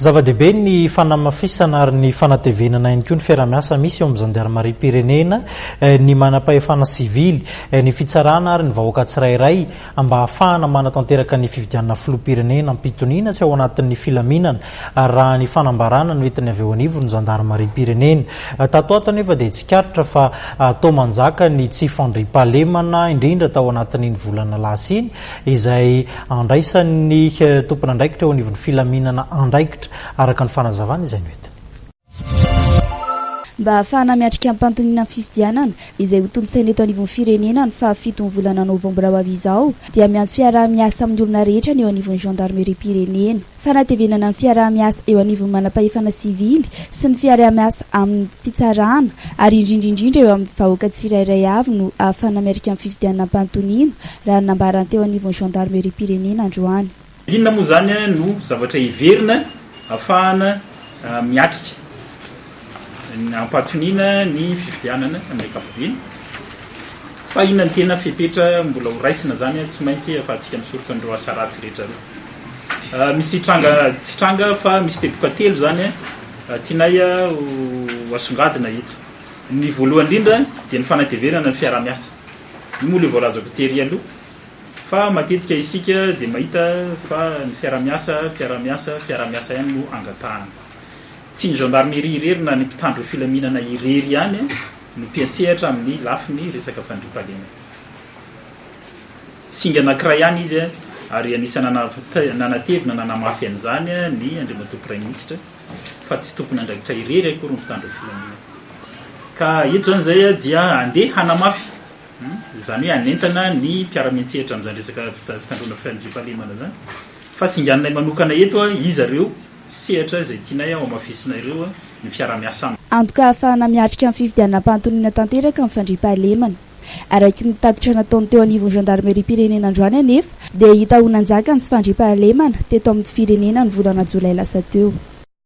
Zava-dehibe ny fanamafisana ary ny fanatevenana ihany koa ny fiaraha-miasa misy eo amin'ny zandarimariam-pirenena, ny manam-pahefana sivily, ny fitsarana ary ny vahoaka tsirairay mba hahafahana manatanteraka ny fifidianana filoham-pirenena am-pitoniana sy ao anatin'ny filaminana, raha ny fanambarana noentin'ny avy eo anivon'ny zandarimariam-pirenena. Tato ato anefa dia tsikaritra fa toa manjaka ny tsy fandriampahalemana, indrindra tao anatin'iny volana lasa iny, izay andraisan'ny tompon'andraikitra eo anivon'ny filaminana andraikitra, araka ny fanazavana izay noentiny. Mba hahafahana miatrika am-pantoniana ny fifidianana, izay hotontosaina eto anivon'ny firenena ny fahafiton'ny volana novambra ho avy izao, dia miantso fiaraha-miasa amin'ny olona rehetra ny eo anivon'ny gendarmerie-pirenena. Fanatevenana ny fiaraha-miasa eo anivon'ny manam-pahefana sivily sy ny fiaraha-miasa amin'ny fitsarana ary indrindra indrindra eo amin'ny vahoaka tsirairay avy no ahafahana miatrika ny fifidianana am-pahantoniana, raha ny nambaran'ny teo anivon'ny gendarmerie-pirenena androany. Inona moa izany no zavatra heverina ahafahana miatrika am-pahatoniana ny fifidianana amin'ny ankapobeny? Fa inona no tena fepetra mbola ho raisina izany tsy maintsy ahafahantsika misoroka an'ireo asa ratsy rehetra ireo? Misy tranga, tsy tranga fa misy teboka telo izany tianay ho asongadina eto. Ny voalohany indrindra dia ny fanatevenana ny fiaraha-miasa. Io moa ilay voalazako tery aloha fa matetika isika dia mahita fa ny fiaraha-miasa, fiaraha-miasa, fiaraha-miasa ihany no angatahana. Tsy ny gendarmerie irery na ny mpitandro filaminana irery ihany no mpiantsehatra amin'ny lafiny resaka fandriampahalemana. Singa anankiray ihany izy ary anisan'ny nanatevina nanamafy an'izany ny Andriamatoa Praiminisitra fa tsy tompon'andraikitra irery akory ny mpitandro ny filaminana. Ka eto izany izay dia andeha hanamafy, izany hoe hanentana ny mpiara-miantsehatra amin'izany resaka fitandroana fandriampahalemana izany fa singaninay manokana eto iza ireo sehatra izay tianay hohamafisina ireo ny fiaraha-miasa aminy. Antoka ahafahana miatrika ny fifidianana am-pahantoniana tanteraka ny fandriampahalemana. Araka ny tatitra nataon'ny teo anivon'ny Gendarmerie-pirenena androany anefa dia hita ho nanjaka ny tsy fandriampahalemana teto amin'ny firenena ny volana jolay lasa teo.